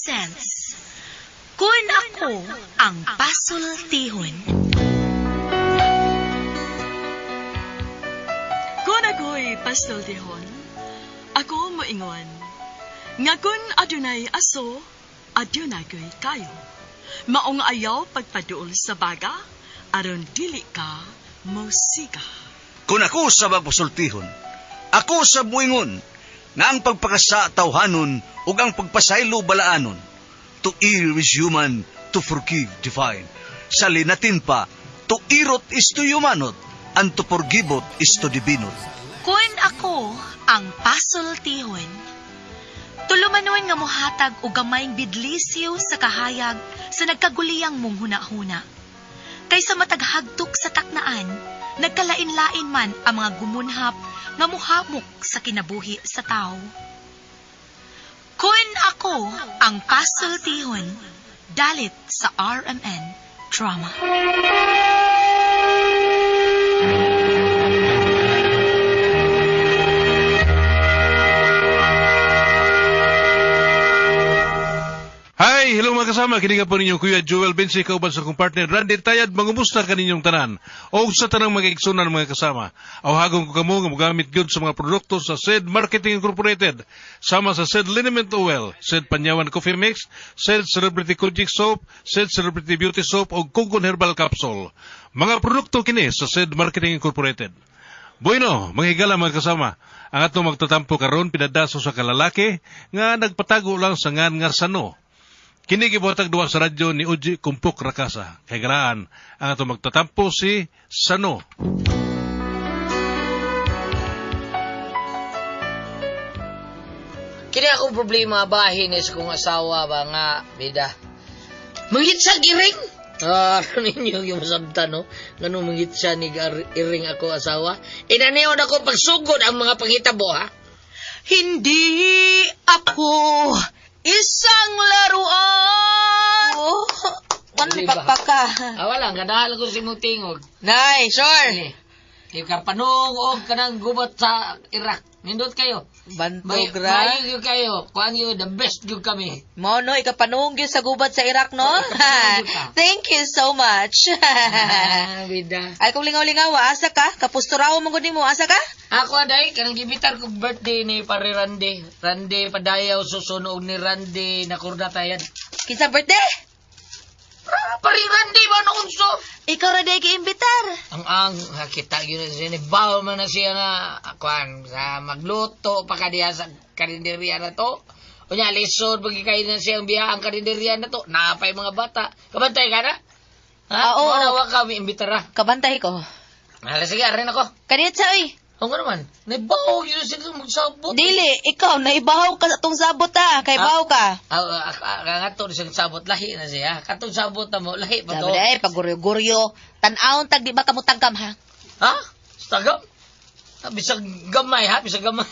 presents Kun Ako Ang Pasultihon. Kun ako'y pasultihon, ako moingon, nga kun adunay aso, adunay ko'y kayo. Maong ayaw pagpaduol sa baga, aron dili ka mosiga. Kung ako sa magpasultihon, ako sa muingon, nga ang pagpakasa tawhanon ug ang pagpasaylo balaanon. To err is human, to forgive divine. Sa linatin pa, to irot is to humanot, and to forgiveot is to divinot. Kun ako ang pasultihon. Tulumanon nga mohatag og gamayng bidlisiw sa kahayag sa nagkaguliyang mong hunahuna. Kaysa mataghagtok sa taknaan, nagkalain-lain man ang mga gumunhap nga muhamok sa kinabuhi sa tao. Kun ako ang pasultihon, dalit sa RMN Drama. Hi, hello mga kasama. Kini ka po ninyo Kuya Joel Bensi, kauban sa akong partner Randy Tayad. Mangumusta kaninyong tanan? O sa tanang mga igsunan mga kasama. Awhagon ko kamo nga mogamit gyud sa mga produkto sa SED Marketing Incorporated. Sama sa SED Liniment Oil, SED Panyawan Coffee Mix, SED Celebrity Kojic Soap, SED Celebrity Beauty Soap o Kugon Herbal Capsule. Mga produkto kini sa SED Marketing Incorporated. Bueno, mga higala mga kasama, ang atong magtatampo karon pinadaso sa kalalaki nga nagpatago lang sa ngan nga sano. Kini gibuhatag duwa sa radyo ni Uji Kumpok Rakasa. Kay galaan, ang atong magtatampo si Sano. Kini akong problema bahin is kung asawa ba nga bida. Mangitsa giring. Ah, ninyo yung masabtan no. Ngano mangitsa ni iring ako asawa? Inaniyon ako pagsugod ang mga panghitabo ha. Hindi ako isang laruan. Oh, ano ni pakpaka? Ah, wala, ganahan ko si mong tingog. Nay, sure. Ikapanong og kanang gubat sa Iraq. Nindot kayo. Bantog ra. Mayo gyud kayo. Kuan gyud the best gyud kami. Mo no, ikapanong gyud sa gubat sa Iraq, no? Thank you so much. Ah, bida. Ay, kung lingaw-lingaw, asa ka? Kapusturaw mo gud nimo, asa ka? Ako aday, kanang gibitar ko birthday ni pare Randy. Randy padayaw susunog ni Randy nakurda tayan. Kinsa birthday? Pare Randy ba noon so? Ikaw ra day giimbitar. Ang kita gyud na siya ni baw man na siya nga kuan sa magluto pa ka diha sa karinderya na to. Unya lisod pagi kay na siya ang biya ang karinderya na to. Napay mga bata. Kabantay ka na? Ha? Ah, oo. Mo na wa kami imbitar ha. Kabantay ko. Hala sige, arin ako. Kanit sa oy. Ang ano man, naibaw yun sila magsabot. Dili, ikaw naibahaw ka sa atong sabot ha. Kay bahaw ka. Nga to siyang sabot, lahi na siya. Katong sabot na mo, lahi pa to. Sabi na, paguryo-guryo. Tan-awon tag di ba kamutagam ha? Ha? Tagam? Bisag gamay ha, bisag gamay.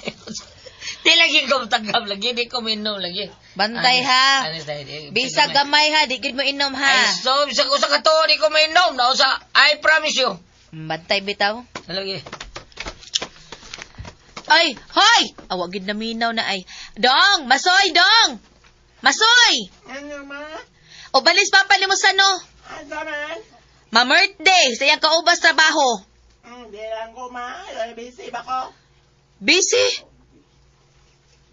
Di lagi ko tagam lagi, di ko minom lagi. Bantay ha. Ano, di, Bisag gamay ha, di gid mo inom ha. Ay, so, bisag usa ka to, di ko mainom. Nausa, I promise you. Bantay bitaw. Lagi. Ay, hoy! Awa gid na minaw na ay. Dong, masoy dong. Masoy. Ano ma? O balis papa nimo sa no. Ano man? Ma birthday sa iyang kaubas trabaho. Hindi lang ko ma. Busy ba ko? Busy?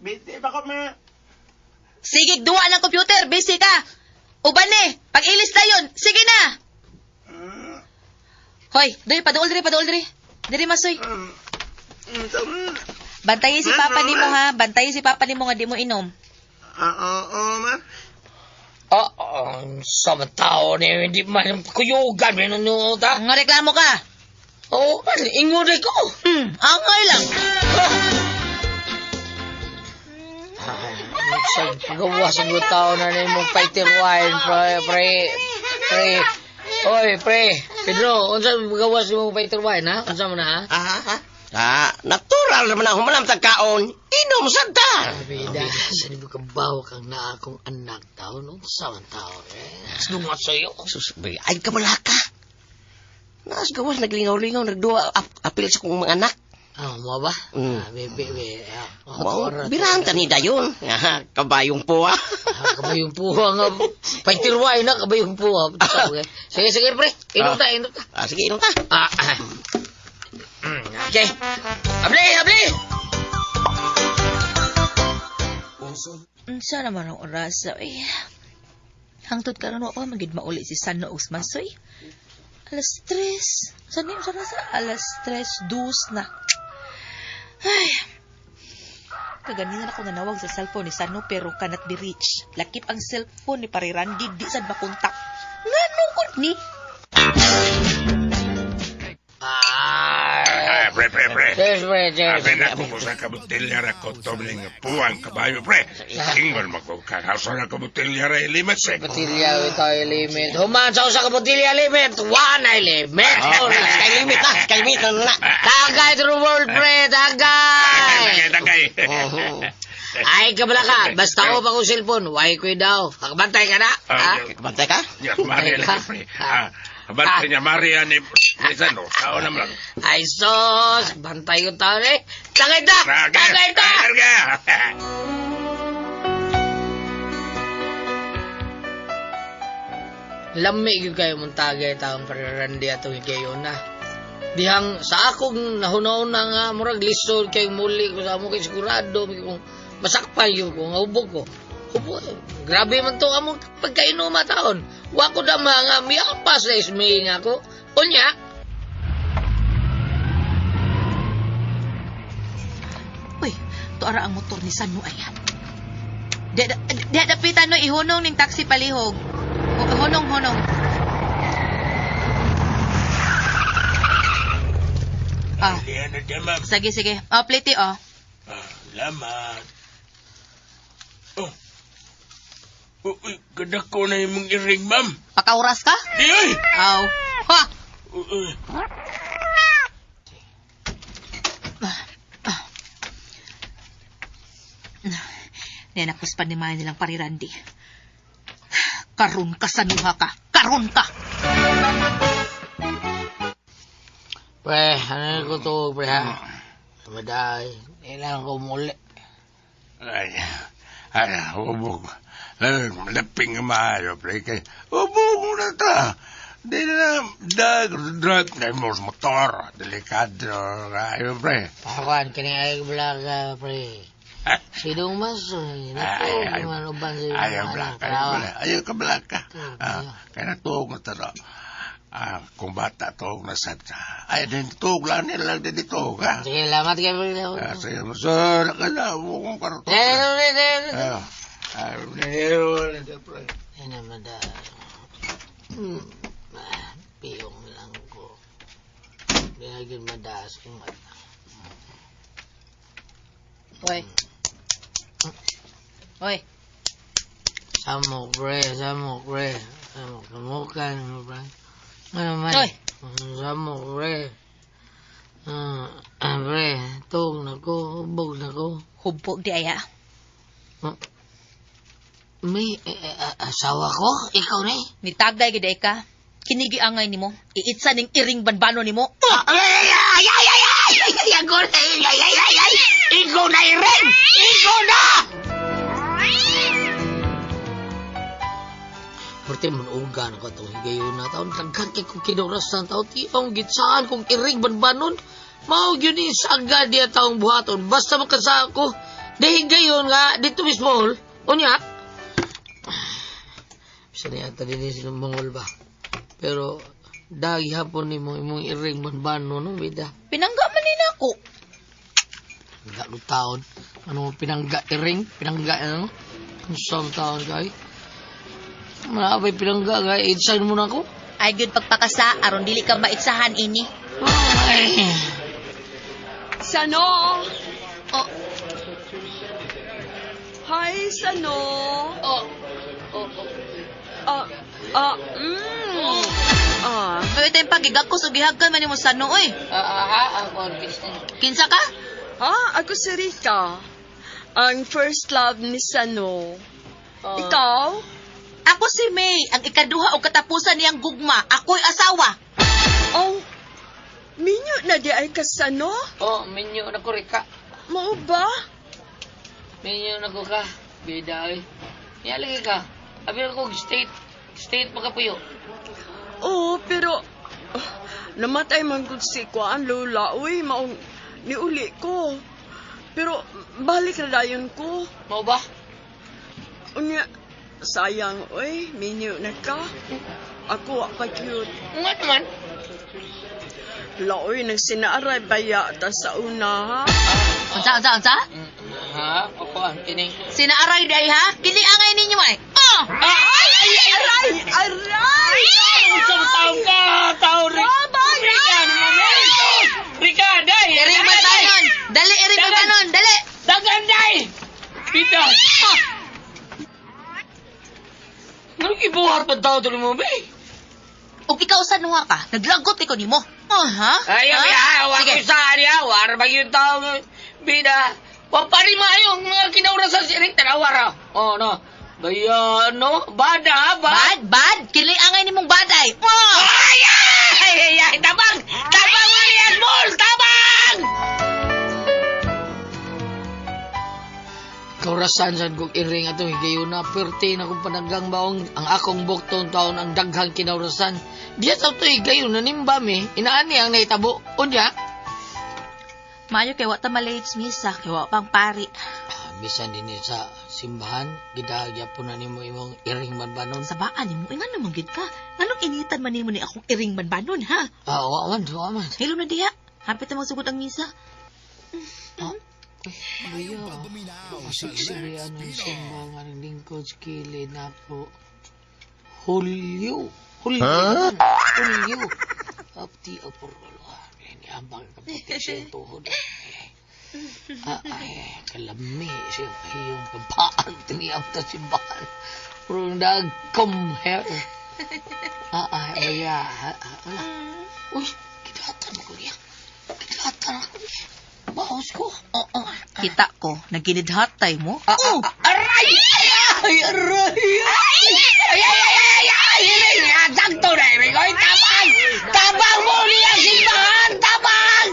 Busy ba ko ma? Sige, duwa ng computer, busy ka. Uban ni, pag-ilis na yun. Sige na. Hoy, diri paduol diri paduol diri. Diri masoy. Bantayin si papa nimo ha, bantayin si papa nimo nga di mo inom. Oo, ma. Oo, sa mga tao ni hindi man kuyugan, may nanonood ha. Nga reklamo ka. Oo, man, ingon ko. Angay lang. Sa pagawa sa mga tao na na mong fighter wine, pre, pre, pre. Oy, pre, Pedro, unsa pagawa sa mong fighter wine, ha? Unsa mo na, ha? Ah, natural naman ang humanam sa kaon. Inom sa ta. Bida, sa di ka bawa kang na akong anak tao, no? Sa man tao, eh. Dunga sa'yo. Sus, bay, ay kamalaka. Naas gawas, naglingaw-lingaw, nagduwa, apil sa kong mga anak. Ah, mo ba? Mm. Ah, be, be, be. Ah, Wow, birahan ta ni dayon. Ah, kabayong puwa. Ah, kabayong puha nga. Paitirway na, kabayong puha. Sige, sige, pre. Inom ta, inom ta. Ah, sige, inom ta. Ah, ah. Okay. Abli, abli! Unsa naman ang oras, ay. Hangtod karon wa pa man gid mauli si Sano ug Masoy. 3:00. Sa nim sa nasa 3:02 na. Ay. Kaganina ako nanawag sa cellphone ni Sano pero cannot be reached. Lakip ang cellphone ni Pare Randy di sad makontak. Ngano gud ni? Ah, Ah, pre, pre, pre. Cheers, pre, cheers. Abi na kung usa ka botelya ra ko tobling puwang kabayo, pre. Ingon mo ko kakausa ra ka botelya ra limit eh. Botilya, ito ay limit. Human sa usa ka botilya limit. One ay limit. Oh, sky limit na, sky limit na na. Tagay through world, pre. Tagay! Tagay, tagay. Oh. Ay, kabala ka. Basta ko pa kong cellphone. Why ko daw. Kakabantay ka na. Ha? Kabantay ka? Ya, Maria lagi, pre. Ah, bantay niya, Maria ni Sano. Sao naman lang. Ay, sos. Bantay ko taon eh. Tagay ta! Tagay ta! Tagay! Lami gyud kayo mong tagay taong pararandi atong higayon na. Dihang sa akong nahunaon na nga murag lisod kay muli ko sa amo kay sigurado kung masakpan yun ko nga hubog ko. Hubo, grabe man to among pagkainuma taon. Wa ko dama nga miapas na ismi nga ko. Unya, Uy, tuara ang motor ni Sano ay. Di di dapitan no ihunong ning taxi palihog. Hunong hunong. Ah, Yan na dyan, ma'am. sige sige. Oh, plate oh. Ah, Salamat. Oh. Oh, uy, ganda ko na imong iring, ma'am. Pakauras ka? Di, oy! Aw. Ha. Oh, uy. Ah. Nenakos pa ni Maya nilang parirandi. Karon ka sanuha ka. Karon ka. pre, ano ko to, pre ha? Maday, kailangan ko muli. Ay, ay, hubog. Laping nga maayo, pre. Kay, hubog na ta. Di na, dag, drag, na mo sa motor. Delikado, kayo, pre. Pakuan, kini ay balaga, pre. Sidong mas, Ay, naku, ay, ano ba sa Ayaw, blaka, ayaw, blaka. Ayaw ka, blaka. Ah, kaya natuog na taro. Ah, kung bata, tuog na sad. Ay, din, tuog lang nila lang din dito, ha? Sige, lamat kayo, pre. Ah, sige, sir, nakala mo kung karto. Eh, eh, eh, eh. Ah, ay, pre. Ay, naman da. Ah, piyong lang ko. Hindi na yun madaas kung mata. Hoy. Hoy. Samok, pre. Samok, pre. Samok, samokan, pre. Ano man? Hoy. Samok, pre. Ah, ah, pre. Tuog na ko. Hubog na ko. Hubog di aya. May eh, eh, ah, asawa ko? Ikaw na eh. Nitagday gid ay ka. Kinigi angay nimo. Iitsa ning iring banbano nimo. Ay, ay, ay, ay, ay, ay, ay, ay, ako na, ay, ay, ay, ay, ay, ikaw na, Irene! Ikaw na! Pwerte manugan ko itong higayon na taon. Daghan kay kong kinuras na taon. Tiyong gitsaan kong iring banbanon. Mao yun ni saga diya taong buhaton. Basta makasa ko. Dahil higayon nga, dito mismo. Unya. Bisa niya ata din sila mongol ba. Pero dagi hapon ni mo imong iring banbanon no bida. Pinangga man ni nako. Pinangga no taon. Ano pinangga iring? Pinangga ano? Ang siyam taon kay. Marabay pinangga kay. Itsain mo na ako. Ay gyud pagpakasa aron dili ka maitsahan ini. Ay. Sano? Oh, Hi, Sano. oh, oh, oh. Ah, ah, mm. Ah, Uy, tayong pagigagkos og gihagkan man nimo sano oy. Ah, ah, ah, ako. Kinsa ka? ah, ako si Rika. Ang first love ni Sano. Ikaw? Ako si May, ang ikaduha og katapusan niyang gugma. Ako'y asawa. Oh, Minyo na di ay kasano? Oh, minyo na ko Rika. Mao ba? Minyo na ko ka. Bida ay. Niya lagi ka. Abi ko state state makapuyo. Oo, pero namatay man gud si Kuan Lola, uy, maong niuli ko. Pero balik ra dayon ko. Mao ba? Unya, sayang, uy, minyo na ka. Ako wa pa cute. Nga naman. Laoy, nagsinaaray baya ta sa una, ha? Unsa, unsa, unsa? Ha? Kuan kining. Sinaaray day ha? Kini angay ninyo ay. Oh! Ay, ay, Aray! Aray! Unsa ba taong ka? Tao Rika. Rika, naman. Rika, day. Iring banbanon! Dali, iring banbanon! Dali! Dagan, day. Bida. Ano gibuhat pa tao tuloy mo, be? Ug ikaw sa nuha ka, naglagot ikaw nimo. Oh, ha? Ay, Ha? ay, ay, wa Sige. ko sa niya, war ba yung tao, bida. Wapari maayo, ang mga kinaurasan si Rick, tanawa ra. Oh, no. Baya, no? Bada, ba? Bad, bad! Kini angay nimong baday. Oh! Ay, ay, ay, ay, tabang! Tabang, Marian Bull! Tabang! Kaurasan sad kog iring ato higayon na perti na kong panagang baong ang akong bukton taon ang daghang kinaurasan. Diya sa to higayon na nimba mi inaani ang nahitabo unya. Maayo kay wa ta malate misa, kay wa pang pari. Bisan din sa simbahan gidagya po na nimo imong iring banbanon. Sabaan nimo, eh, ngano man gid ka? Nganong initan man nimo ni akong iring banbanon, ha? Ah, wa man, wa man. Hilom na diha. Hapit na magsugod ang misa. Buyo, masiksiri anong simba nga ng lingkod sa kilid na po. Hulyo. Hulyo. Huh? Hulyo. Apti apurolo. Ini ambang kaputi siya yung tuhod. Ay, kalami siya iyong kabaan. Tiniyap ta simbahan. Pero nag come here. Ay, baya. Wala. Uy, kidatan ko niya. Kidatan ako niya. Baos ko. Oo. Kita ko, naginidhatay mo. Oh! Aray! Ay, aray! Ay, ay, ay, ay, ay! Ay, dagto na, ay, ay, tabang! Tabang mo niya simbahan! Tabang!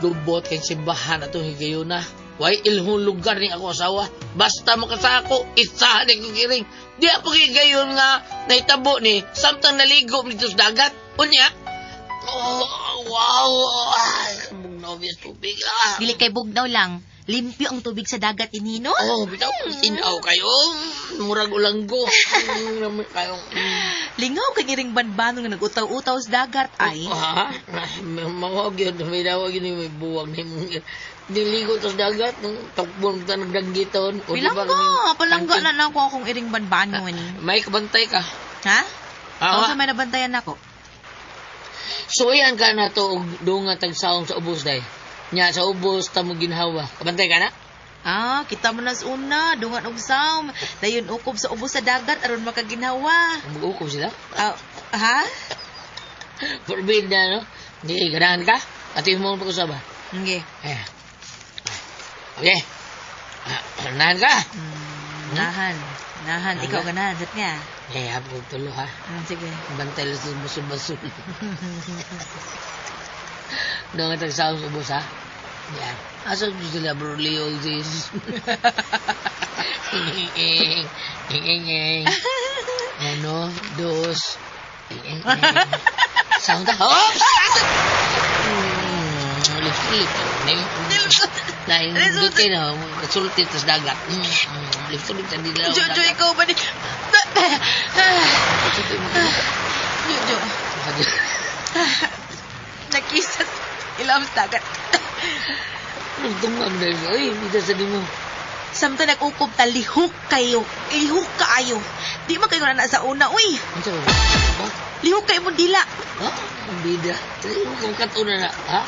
Lubot kay simbahan atong higayuna. Way ilhong lugar ni ako asawa. Basta makasako, isa ni kong iring. Di ako higayon nga nahitabo ni samtang naligo dito sa dagat. Unya. Oh, wow. Ay, bugnaw biya tubig. Ah. Dili kay bugnaw lang. Limpyo ang tubig sa dagat inino. Oh, bitaw, tinaw kayo. Murag ulanggo. Kayo. Lingaw kay iring banbanon nga nagutaw-utaw sa dagat ay. Ha? Mawag yun. May dawag yun. May buwag na yung niligo sa dagat. Takbon ta nagdanggiton. O, di ba, Bilangga, palangga na lang ko akong iring banbanon. May kabantay ka. Ha? Ah, Ako sa may nabantayan ako. So, ayan ka na to. Og dunga tagsaong sa ubos day. Nya sa ubos ta mo ginhawa. Kabantay ka na? Ah, kita mo na sa una, dungan og saom. Dayon ukob sa ubos sa dagat aron makaginhawa. Mag-ukob sila? Ah, ha? Forbid na, no? Hindi, ganahan ka? At mo ang pag-usaba. Okay. Eh. Okay. Ganahan ka? Nahan. Nahan, ikaw ganahan. Sat nga. Eh, hapon tulo, ha? Sige. Bantay lang sa basul-basul. Doon nga tagsaon sa ubos, ha? Yan. Asa ko sila, bro, Leo, sis? Ing, ing, ing, ing. Uno, dos, ing, ing, ing. Sound ka. Oops! Lip-lip. Lain, dito na, kasulti tas dagat. Lip-lip, sa dilaw. Jojo, ikaw ba ni... Jojo. Nakisas. Ilam sa dagat. Nagtungag na siya. Ay, hindi sa di mo. Samtang nag-ukob ta, lihok kayo. Lihok kaayo. Di man kayo na sa una, uy. Ano ba? Lihok kayo mong dila. Ha? Ang bida. Kung katuna na, ha?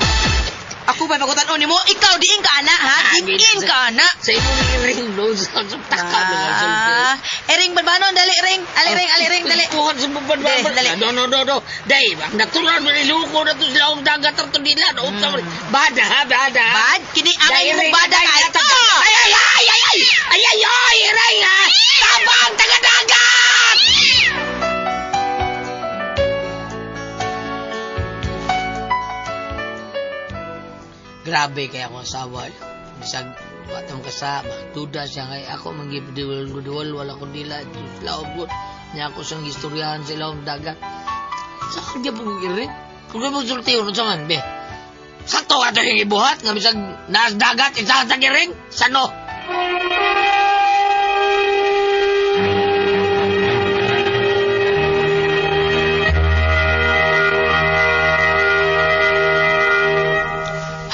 Ako ba magutan-on nimo? Ikaw diin ka ana ha? Diin ka ana. Sa imong iring no sa taka mga sulti. Ah, ering banbanon dali ring. Ali ring, ali ring, dali. Tuhan sa Dali, banban. dali. No, no, no, no. Day, ang natural man iluko na to sila ang dagat ang nila. No, bada ha, bada. Bad kini ang Dai, imong iring, bada dai, kay. dai, Ay, ay, ay, ay, ay! Ay, ay, ay, iring ha! Tabang taga-dagat! Grabe kaya akong asawa. Bisag, watang kasama. Duda siya kay ako manggibdiwal-duwal, wala ko dila. Laog ko. Niya ako siyang istoryahan sa ilawang dagat. Sa kanya po iring? Kung mo sulti, ano sa man, be? Sakto ka ito yung ibuhat nga bisag naas dagat, isa sa giring, sano?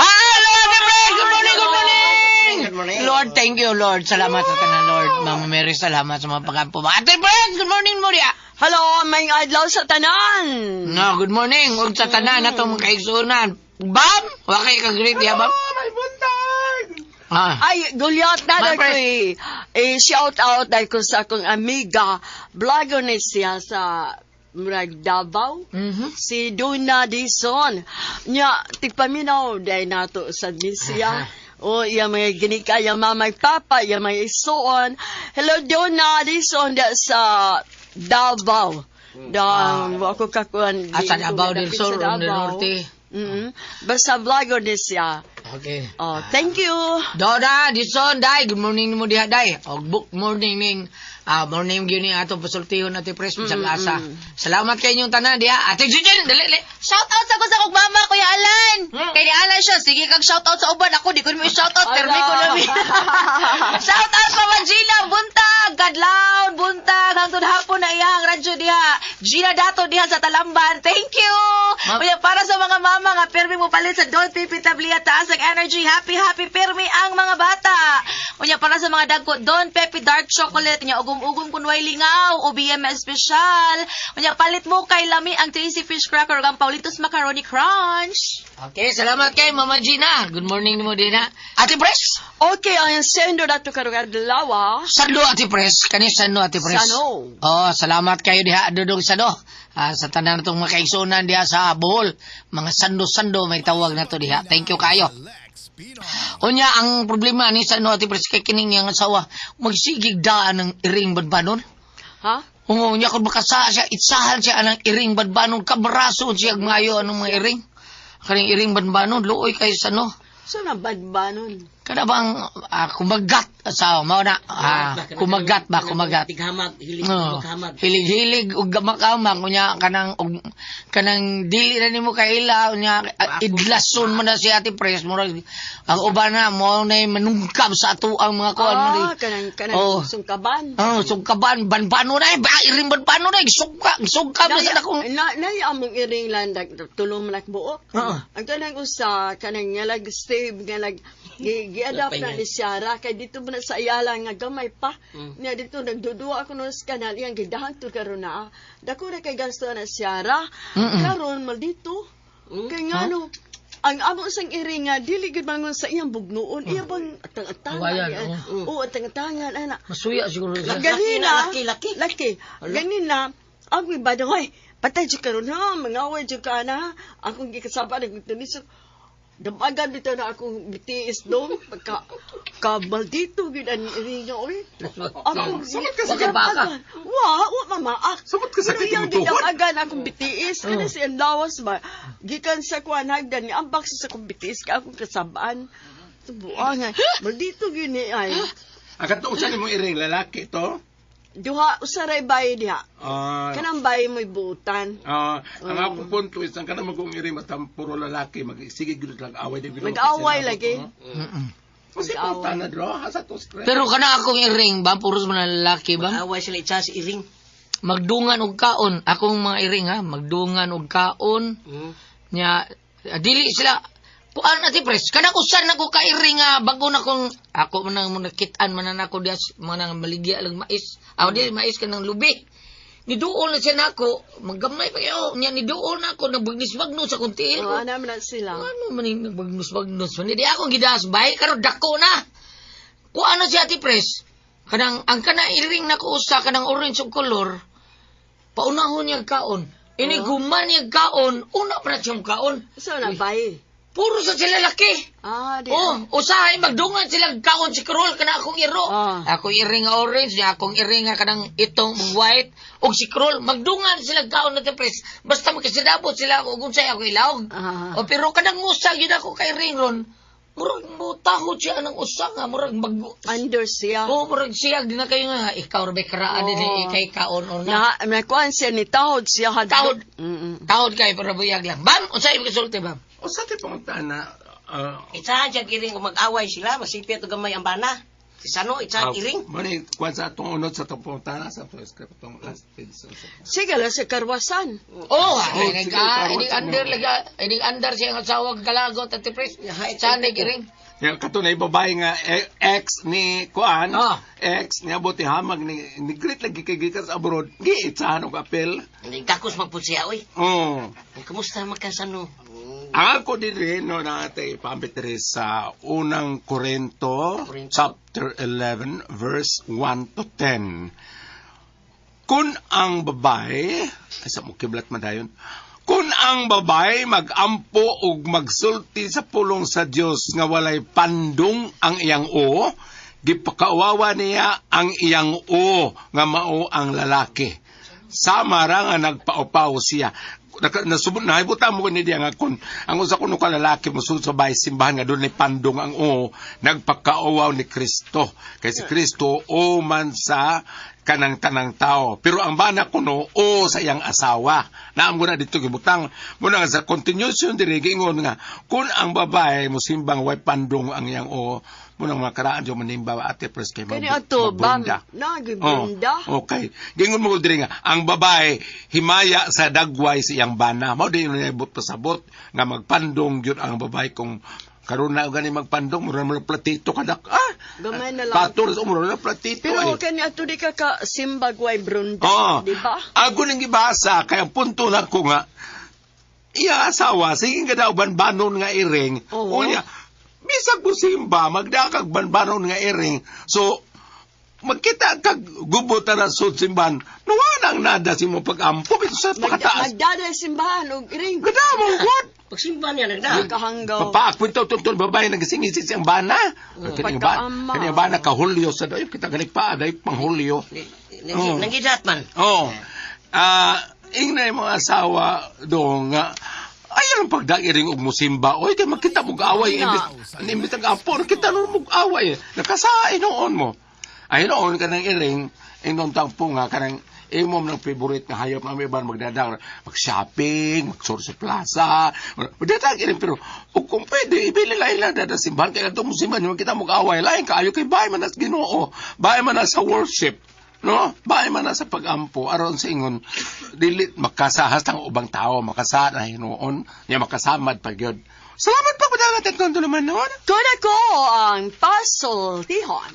Hello, everybody! Good morning, good morning! Good morning. Lord, thank you, Lord. Salamat sa tanan, Lord. Mama Mary, salamat sa mga pagampo. Ate Friends, good morning, Muria! Hello, may adlaw sa tanan. No, good morning. Huwag sa tanan na itong mga kaigsunan. Bam! Wa kay ka-greet ya, bam? May buntag! Ah. Ay, gulyat na Ma'am na ko Pres. eh. Eh, shout out dahil ko sa akong amiga, vlogger ni siya sa Murag Davao. Mhm. Si Donna Dison. Nya, tigpaminaw dahil nato sa siya. O, iya mga ginika, iya mama ug papa, iya mga isuon. Hello, Donna Dison da sa Davao. Da, ako kakuan. Ah, sa Davao del Dapit Sur, sa o del Davao. Norte. Basta vlogger ni siya. Okay. Oh, thank you. Dona, Dison, Day, good morning mo diha, Day. Og book morning ning morning gyud ni atong pasultihon ate Pres bisag asa. Salamat kay inyong tanan diha. Ate Jujin, dali dali. Shout out sa ko sa kog mama Kuya Alan. Kay ni Alan siya, sige kag shout out sa uban ako di ko mo shout out pero ko lami. Shout out Mama Gina Buntag, Kadlaon Buntag hangtod hapon na iyang radyo diha. Gina Dato diha sa Talamban. Thank you. Unya para sa mga mama nga pirmi mo palit sa Don Pipi Tablia taas ang energy. Happy happy pirmi ang mga bata. Unya para sa mga dagko Don Pepe Dark Chocolate unya ugom-ugom kunway lingaw OBM espesyal. Unya palit mo kay lami ang Tasty Fish Cracker ug ang Paulitos Macaroni Crunch. Okay, salamat kay Mama Gina. Good morning nimo diha. Ate Pres, Okay, ang sendo dato karong adlaw. Ah. Sando Ate Pres, kani sando Ate Pres. Sano. Oh, salamat kayo diha dudong sano. Ah, sa tanan natong mga kaigsuonan diha sa Bohol, mga sando-sando may tawag na to diha. Thank you kayo. Unya ang problema ni sano Ate Pres kay kining iyang asawa magsigig daan ng iring banbanon. Ha? Oo, unya kung makasa siya, itsahan siya anang iring banbanon, kabraso siya mayo anong mga iring. Kaning iring banbanon, luoy kay sano. So na badbanon. Kada bang kumagat asawa mao na kumagat ba kumagat. Tighamag, hilig Oo. maghamag. Hilig-hilig ug gamak-amak unya kanang og kanang dili na nimo kaila unya idlason mo na si Ate Pres murag ang uban na mo na manungkab sa ato ang mga kuan mo Ah, kanang kanang Oh. sungkaban. Oh, sungkaban banbano na ba iring banbano na sungka sungka mo sa akong Na, na, among iring landag tulong man buok. Oo. Ang kanang usa kanang nga lag stave nga lag gi-adapt na ni Ciara kay dito man na sa Ayala nga gamay pa. Nya dito nagdudua ako nun sa kanal iyang gidahan to karon na. Dako ra kay gasto na Ciara. Mm-mm. Karon maldito. Kay ngano ang amo sang iring nga dili gid bangon sa iyang bugnuon, iya bang atang-atangan. Awayan, Oo, atang-atangan ana. Masuya siguro siya. Ganina, Laki, laki. Laki. Ganina, ang iba daw, ay, patay dyan karon ha, mangaway dyan ka na. Akong gikasaba, nagtunisok. Damagan dito na akong BTS dong. Pagka, kabaldito, gid ang iringa, oy. Ako, Samot ka sa baka. Wa, wa, mamaak. Samot ka sa Pero iyang tinutuhod. gidamagan akong BTS. Kana siyang lawas ba? Gikan sa kuan hagdan, ni ambak sa akong BTS, ka akong kasabaan. Buangan. Maldito gyud ni ay. Ang katuusan mo iring lalaki to. Duha usaray bay diha. Ah, Kanang bay mo'y buutan. Ang akong punto is ang kanang magong iring basta puro lalaki magsige gyud lang away din gyud. Mag-away lagi. Mm-mm. Kasi puta na dro, asa to stress. Pero kana akong iring ba puros man lalaki ba? Away sila itsa si iring. Magdungan og kaon akong mga iring ha, magdungan og kaon. Nya dili sila kuan ati pres kanang usan nako ka iring nga bago na kong ako man ang nakit-an man na nako diha mga nang maligya lang mais. Aw dili mais kanang lubi. Niduol na siya nako, magamay pa kayo. Nya niduol na ako, nagbagnis-bagnos sa kong tiil. Oh, ana man na sila. Ano man yung nagbagnos-bagnos man? Hindi ako gidas bay, karon dako na. Kung ano siya Ate Pres, kanang ang kana iring nako usa kanang orange og color, paunahon niya kaon. Ini guman niya kaon, una pa na siyang kaon. So na bay. Puro sa sila laki. Ah, di. Oh, usahay magdungan sila kaon si Krol kana akong iro. Ah. Ako iring nga orange, niya akong iring nga kanang itong white ug si Krol magdungan sila kaon na Pres. Basta magkasidabot sila og unsay ako ilawg. Ah. O pero kanang usa gyud ako kay ring ron. Murag mutahod siya ng usa nga murag mag Under siya. Oh, murag siya di na kayo nga ikaw ra bay karaan Oh. din ikay kaon or na. Na, nakuan siya ni tahod siya hadlok. Tahod. Mm-mm. Tahod kay para buyag lang. Bam, unsay imong gisulti bam? O sa ti pangutana, Itsahan siya iring kung mag-away sila, masipit o gamay ang bana. Si Sano, itsahan iring. Mani, kuwan sa atong unod sa atong pangutana sa atong script, atong last page. Sige lang sa karwasan. Oh, Oh, inig sige, inig karon, under laga, inig under siya ang asawa kalagot at Pres. Saan iring? Yung katunay babae nga ex ni Kuan, Ah. ex niya buti hamag ni ni great lagi kay gikan sa abroad, giitsahan og apel. Hindi takos magpud siya, oy. Oh. Kumusta man ka, Sano? Ang ako din rin, no, na ate, ipambit rin sa unang Korinto, Korinto. chapter 11, verse 1 to 10. Kung ang babae, ay sa mo kiblat man dayon, kung ang babae magampo ug magsulti sa pulong sa Dios nga walay pandong ang iyang o, gipakaawawa niya ang iyang o nga mao ang lalaki. Sama ra nga nagpaupaw siya. Nasubot na hibutan mo ni diya nga kun ang usa kuno ka lalaki mosulod sa bahay simbahan nga dunay pandong ang o nagpakauwaw ni Kristo kay si Kristo o man sa kanang tanang tao pero ang bana kuno o sa iyang asawa naam ko na dito gibutang muna nga sa continuation diri giingon nga kun ang babae mosimbang way pandong ang iyang o munang makaraan jo manimba ate pres kay Kani ato, bam. magbrinda. Nagibrinda. Oh, okay. Gingon mo diri nga ang babae himaya sa dagway sa iyang bana. Mao din niya ibot pasabot nga magpandong gyud ang babae kung karon na gani magpandong mura mo platito kadak ah. Gamay na lang. Pator sa mura na platito Pero eh. kani ato di ka ka simbagway brunda, Oh. di ba? Ako ning gibasa kay ang punto na ko nga iya asawa sige ka daw banbanon nga iring. Oo. Unya bisag mo simba magdakag banbanon nga iring. So magkita kag gubot na sa simbahan, nuwanang nada si mo pag-ampo bito sa pakataas. Magdaday simbahan og iring. Gada mo what? Pagsimba niya, nagda. Magkahanggaw. Papaak to tuntun babae nagising-isip siyang bana. Kani ang bana, Pagkaama. kani ang bana ka Hulyo sa dayo kita ganik pa day pang Hulyo. Oo. Nangidat man. Oh. Ah, ingna yung mga asawa do nga ayaw ang pagdairing og musimba. Oy, kay makita mo away imbis imbis ang apo, kita no mo away. Nakasain noon mo. Ay noon kanang iring ingnon tangpo nga kanang imo ng favorite nga hayop nga may iban magdadang mag-shopping, magsur sa plaza, magdadang iring pero ug kung pwede ibili lang ilang dada simbahan kay adto mo simbahan makita mo away lain kaayo kay bahay man nas Ginoo, bahay man na sa worship. No? Bahay man na sa pag-ampo, aron sa ingon, dili makasahas ang ubang tao, makasahan na hinuon, niya makasamad pa gyud. Salamat pa padagat at naman noon. Kun ako ang pasultihon.